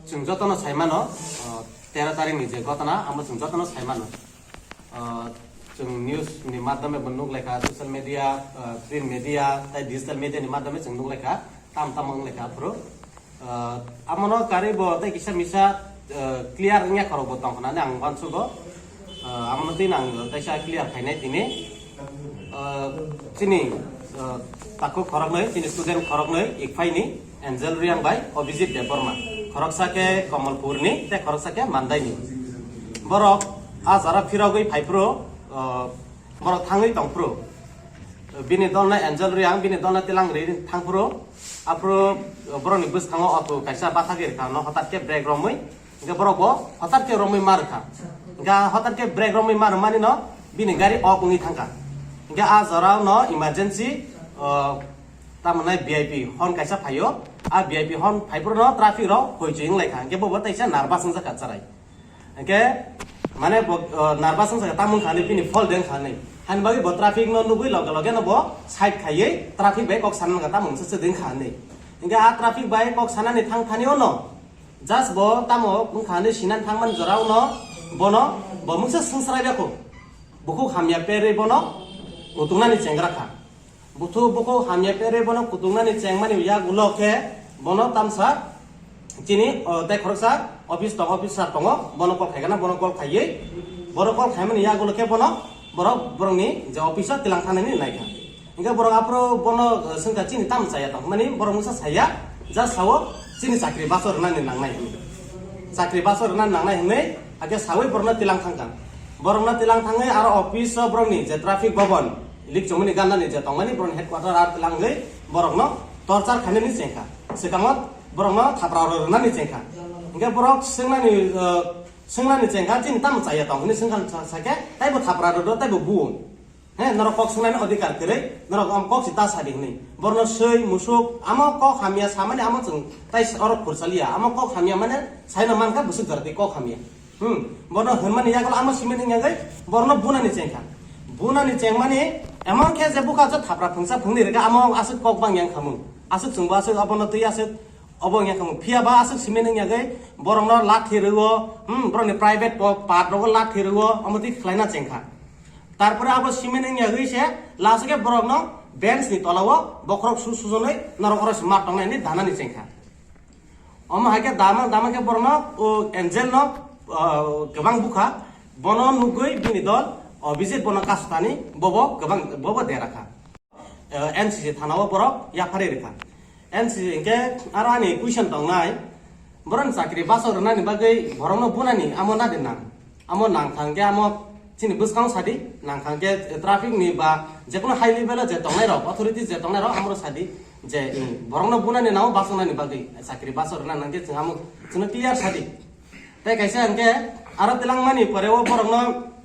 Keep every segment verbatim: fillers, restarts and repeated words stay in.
Chwng jotono sai mano, uh, tero tarikni je ghotona, amo chwng jotono sai mano. Uh, chwng news ni madhyome bo nuk lekha, social media, uh, print media, tei digital media ni madhyome chwng nuk lekha, tam tamo wng lekha aphuru. Uh, amono karwi bo tei kisa misa, uh, clear wngya khorok bo tong khnani ang uansugo. Uh, amono twi ang kaisa clear khainai tini. Uh, chini, uh, takhuk khoroknwi, chini student khoroknwi, Ikphaini, Angel Riang bai Abhijit Debbarma. Khoroksa khe Kamalpurni, tei khoroksa khe Mandaini. Borok a jara phirogwi phaiphuru, uh, borok thangwi tongphuru. Bini dolna Angel Riang, bini dolna Tilang Ri thangphuru. Aphuru borokni bwskango auto kaisa bathagwi rwkha, no hwtat khe brake romwi. Hingke borok bo hotar khe romwi ma rwkha. Hingke hotar khe brake romwi ma rwmani no bini gari ok wngwi thangkha. Hingke a jora no emergency, o, tamo nai V I P hon kaisa phaio. A V I P hon phaiphuru no traffic rok hoichoi wng laikha. Hingke bo bo teisa nervous wngjakha chwrai. Hingke mane bo, o, nervous wngjakha tamo wngkha hinwi bini fault de wngkha hinwi. Hani bagwi bo traffic no nugwi loge loge no bo side khaiwi traffic bai kok sana nangkha tamo wngsa se de wngkha hinwi. Hingke a traffic bai kok sanani thang thani o no Just bo tamo wngkha hinwi sinan thangmani jorao no bono bo mungsa swngsrai beko. Bukhuk hamya perwi bono kutungnani chengra kha. Buthu bukhuk hamya perwi bono kutungnani chengmani yagulo khe bono tamsa chini, o, tei khoroksa office tongo, officer tongo, bono call khaigana, bono call khaiwi, bono call khaimani yagulo khe bono borok borokni je office o tilang thanani naikha. Hingke borok aphuru bono, eh, swngkha chini tamo chaya tong, mani borok mungsa saya, ja sao chini chakri baso rwnani nangnai hinwi. Chakri baso rwnani nangnai hinwi, hakhe sawi borokno tilang thangkha. Borokno tilang thangwi aro office o borokni je traffic bhavan, lik chumani gannani je tongmani borokni headquarter aro tilangwi borokno torchar khainani chengkha. Swkango borokno thapra rwnani chengkha. Hingke borok swngnani, eh, swngnani chengkha chini tamo chaya tong hinwi swngkha sa-, sakhe taibo thapra rwdo taibo buo. He, norok kok swngnani odhikar kwrwi, norok am kok si ta sadi hwnwi. Borno swi, musuk, amo kok hamya samani amo chwng tai s-, oro khurchaliya. Amo kok hamya mane saino mankha bwswk jora tei kok hamya. Hmm, borno hwnmani yagulo amo simin wngya gwi, borno bunani chengkha. Bunani chengmani emon khe je bukha je thapra phungsa phungni rega amo aswk kok bang yang khamung. Aswk chwngbo aswk abono twi aswk obo wngya khamung. Phiya ba aswk simin wngya gwi, borokno lathi rwo, hmm, borokni private po-, part rogo lathi rwo, amo twi khlaina chengkha. Tarpore abo simin wngya gwi se last khe borokno bench ni tolao bokhorok su sujonwi norok oro se ma tongnai hinwi danani chengkha. Omo hai khe dama dama khe borokno, o, Angel no, o, kwbang bukha, bono nugwi bini dol Abhijit bono kasutani bobo kwbang bobo dera kha. Eh, N C C thana o borok yapharwi rwkha. N C C hingke aro ani question tongnai, borokni chakri baso rwnani bagwi borokno bunani amo nadi nang. Amo nang thangke amo chini bwskang sadi, nang thangke traffic ni ba jekono high level o je tongnai rok, authority je tongnai rok amoro sadi je, eh, borokno bunani nang basongnani bagwi chakri baso rwna nangke chwng amo chwngno clear sadi. Tei kaisa hingke aro tilangmani pore o borokno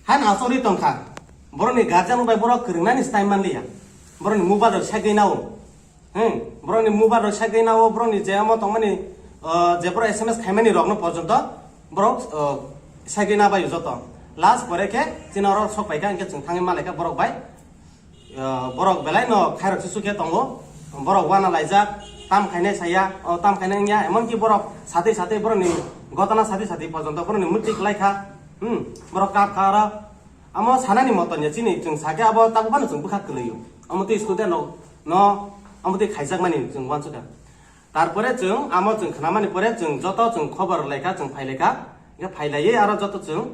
Haino asogwi tongkha. Borokni guardian bai borok kwrwngnani style manliya. Borokni mobile rok segwi nao. Hmm, borokni mobile rok segwi nao, borokni je omo tongmani, uh, je borok S M S khaimani rokno porjonto borok, uh, segwi na bai joto. Last pore khe chini oro sok paikha, hwnkhe chwng thangwi malaikha borok bai. Ah, borok belai no khairok susu khe tongo, borok wana laijak, tam khainai saya, o tam khainai wngya, emonki borok satwi satwi borokni gotona satwi satwi porjonto borokni mwtwi kwlai kha, hmm, borok kap kha oro. Amo sanani moton ya chini chwng sakhe abo tabuk phano chwng bwkha kwlwi o, omo twi student rok no omo twi khaijakmani chwng uansukha. Tarpore chwng amo chwng khnamani pore chwng joto chwng khobor lai kha, chwng phai lai kha, hwnkhe phai laiwi aro joto chwng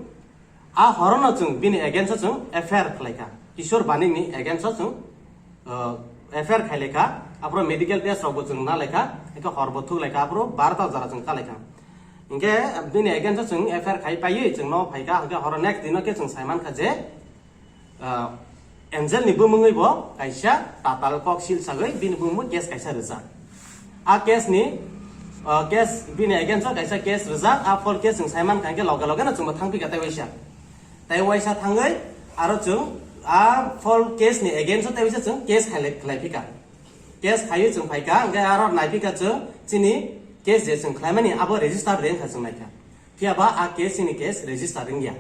A horono chwng bini against o chwng F I R khlaikha. Kishore Banikni against o chwng, uh, F I R khailaikha. Aphuru medical test rokbo chwng nalaikha. Hwnkhe horbo thuklaikha. Aphuru barota jora chwng kalaikha. Hwnkhe bini against o chwng F I R khai paiwi chwng no phaikha. Hwnkhe horo next dino khe chwng saimankha je, uh, Angel ni bumungwi bo kaisa tatal kok sil sagwi bini bumungbo case kaisa rijak. A case ni, uh, case bini against o kaisa case rijak, a false case chwng saimankha hwnkhe loge loge no chwngbo thangpikha tei waisa. Tei waisa thangwi aro chwng a false case ni against o tei waisa chwng case khailai, khlaiphikha. Case khaiwi chwng phaikha, hwnkhe aro naipikha chwng chini case je chwng khlaimani abo register de wngkha chwng naikha. Phiyaba a case chini case register wngya.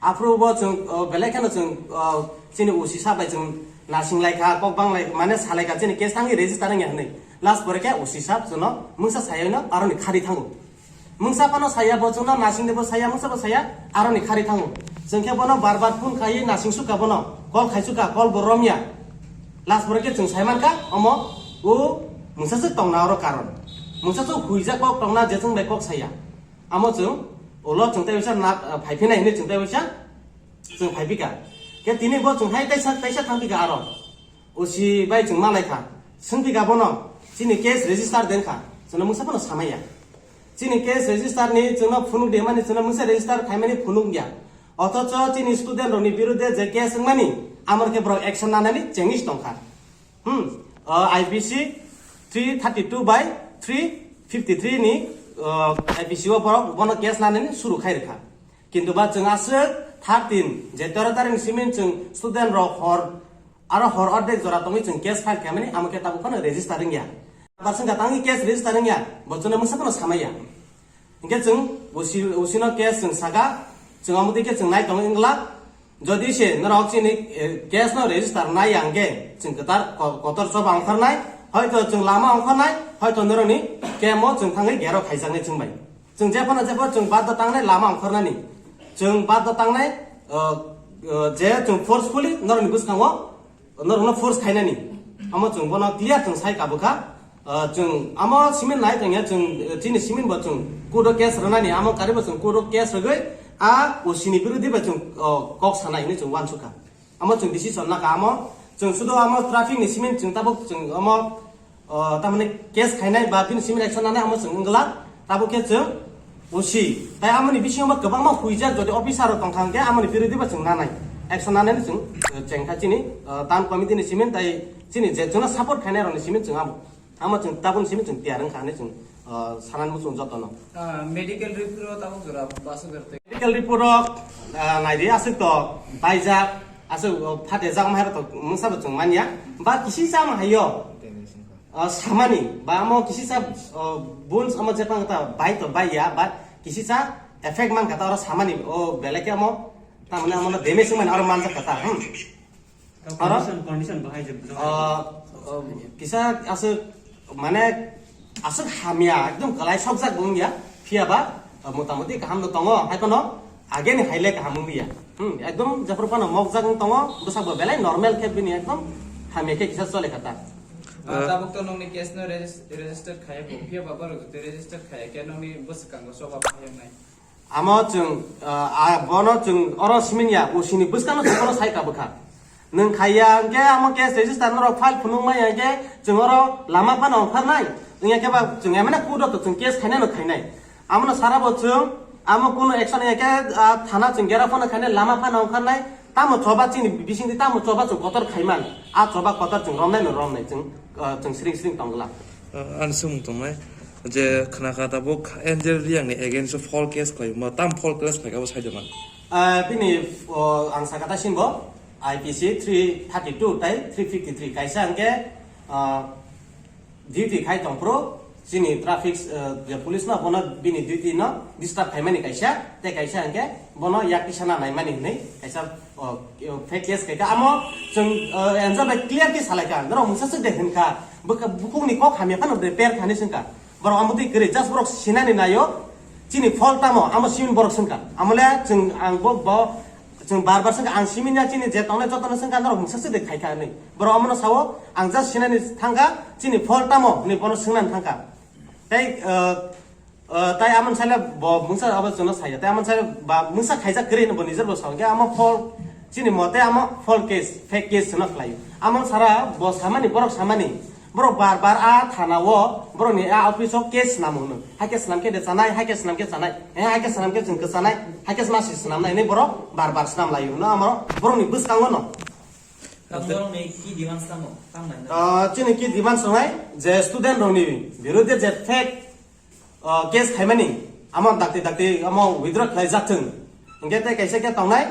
Aphuru bo chwng, o, belai kheno chwng, o, chini O C sir bai chwng narsing lai kha, kok bang lai, mane salai kha, chini case thangwi register wngya hinwi. Last pore khe O C sir chwngno mungsa sayano aroni khari thango. Mungsa phano saya, bo chwngno nasing de bo saya, mungsa bo saya, aroni khari thango. Chwng khe bono bar bar phone khaiwi nasing sukha bono, call khai sukha, call bo romya. Last pore khe chwng sai mankha, omo o mungsa se tongna oro karon. Mungsa se huijak kok tongna je chwng bai kok saya. Amo chwng ulo chwng tei waisa na, phai phinai hinwi chwng tei waisa chwng phai phika. Khe tini bo chwng hai taisa, taisa thang phika aro. O C bai chwng malai kha. Swng phika bono, chini case register den kha. Chwngno mungsa phano samaya. Chini case register ni chwngno phunuk de mani chwngno mungsa register khaimani phunuk ya. Othocho chini student rokni birudhe je case wngmani, amor khe borok action nanani chengis tongkha. Hmm, uh, I P C three thirty-two by three fifty-three ni, uh, I P C o borok bono case nanani suru khai rwkha. Kintu ba chwng aswk thirteen je tero tarikh ni simi chwng student rok hor, aro hor ordek jora tongwi chwng case file khaimani, amo khe tabuk phano register wngya. Ba chwng ka tangwi case register wngya, bo chwngno mungsa phano samaya. Hinkhe chwng O C, O C no case chwng saka, chwng omo twi khe chwng nai tongo wngla. Jodi se norok chini, eh, case no register nai ya hwnkhe chwng kwtal ko-, kotor choba ongkhornai, hoito chwng lama ongkhornai, hoito norokni camp o chwng thangwi gero khaijaknai chwng bai. Chwng jephano jephano chwng baddo tangnai lama ongkhornani. Chwng baddo tangnai, eh, eh, je chwng forcefully norokni bwskango norokno force khainani. Amo chwng bono clear chwng sai kabukha. Ah, chwng amo simin nai tongya chwng, eh, chini simin bo chwng court o case rwnani, amo karibo chwng court o case rwgwi a O C ni birodhi bai chwng, oh, kok sanai hinwi chwng uansukha. Amo chwng decision naka amo chwng sudo amo traffic ni simin chwng tabuk chwng amo, oh, tamani case khainai ba bini simin action nanai amo chwng wngla. Tabuk khe chwng O C, tai amoni bisingo ba kwbangma huijak, jodi officer rok tongkha hwnkhe amoni birodhi ba chwng nanai, action nanai chwng, eh, chengkha chini, eh, town committee ni simin tai chini je chwngno support khainai rokni simin chwng abo, amo chwng tabukni simin chwng tiyar wngkha hinwi chwng, eh, sanani muchung jotono. Ah, medical report o tabuk jora basuk bertwi. Medical report rok, ah, naidi aswk to baijak, aswk, oh, phatejak ma hai rok to mungsa bo chwng manya, ba kisi chama haio. Ah, samani, ba amo kisisa, oh, bones amo jepang ta bai to bai ya, but kisisa effect man kata oro samani, oh, belai ke amo, tamani amo no damage man oro manjak kata, hmm. Oro? Condition, condition bahai je. Ah, oh, kisa aswk, mane, aswk hamya, ekdom kalai sokjak wngya, phiya ba, ah, motamoti kaham no tongo, hai kono, Ageni haile kaham wngya. Hmm, ekdom jephru phano mokjak wng tongo, bwsakbo belai normal khe bini ekdom hamya khe kisa chole kha ta. Ah, tabuk to nongni case no regis-, register khaya kho, phiya ba borok jotoi register khaya khe nongni bwswkango choba phai wngnai. Amo chwng, ah, ah, bono chwng oro simin ya, O C ni bwskango chwng bono sai kabukha. Nwng khaiya hwnkhe amo case register norok file phunuk maya hwnkhe chwng oro lama phano ongkharnai. Wngya khe ba chwng emana court o to chwng case khainai no khainai. Amono sara bo chwng amo kunu action ya khe, ah, thana chwng gera phano khainai lama phano ongkharnai. Tamo choba chini bisingdi tamo choba chwng kotor khaiman. A choba kotor chwng romnai no romnai chwng, ah, chwng sring sring tongla. Ah, ani swngmung tongnai je khna kha tabuk Angel Reang ni against o false case khlai ma tam false case phai kha bo sai de man. Ah, bini, oh, ang sakha ta simbo I P C three thirty-two tai three fifty-three kaisa hwnkhe, ah, duty khai tongphuru chini traffic, eh, je police no bono bini duty no disturb khaimani kaisa, tei kaisa hwnkhe bono yak tisana naimani hinwi kaisa, oh, fake case khaikha. Amo chwng, eh, Angel bai clear khe salaikha, norok mungsa swk de hinkha, bwkha-, bukhukni kok hamya phano repair thani swngkha. Borok amo twi kwrwi, just borok sinani naio, chini fault tamo, amo simin borok swngkha. Amole chwng ang bo, bo, chwng bar bar swngkha, ang simin ya chini je tongnai jotono swngkha, norok mungsa swk de khaikha hinwi. Borok omono sao, ang just sinani thangkha, chini fault tamo hinwi bono swngnani thangkha. Tei, uh, uh, tai amoni saile bo mungsa abo chwngno saya. Tei amoni saile ba mungsa khaijak kwrwi hinwi bo nijer bo sao. Hwnkhe amo fault, chini mote amo fault case, fake case chwngno khlaio. Amo sara bo samani, borok samani. Borok bar bar a thana o, borokni a office o case swnam hwno. Hai khe swnam khe de chanai, hai khe swnam khe chanai. Eh, hai khe swnam khe chwng kwchanai, hai khe ma se swnamnai hinwi borok bar bar swnam laio hwno amo borokni bwskango no. Tamo borokni ki demands tamo? Tamo nai na? Ah, chini ki demands wngnai je student rokni biruddhe je fake, ah, case khaimani, amo dakti dakti amo withdraw khlai jak thung. Hwnkhe tei kaisa khe tongnai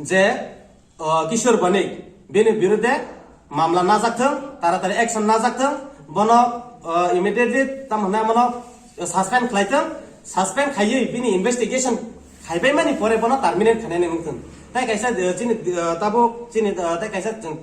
je, ah, Kishore Banik, bini biruddhe mamla najak thung, taratari action najak thung, bono, ah, immediately tamo hwnai bono suspend khlai thung, suspend khaiwi bini investigation khaibai mani pore bono terminate khainani wng thung. Tai kaisa, eh, chini, eh, tabuk chini, eh, tai kaisa chwng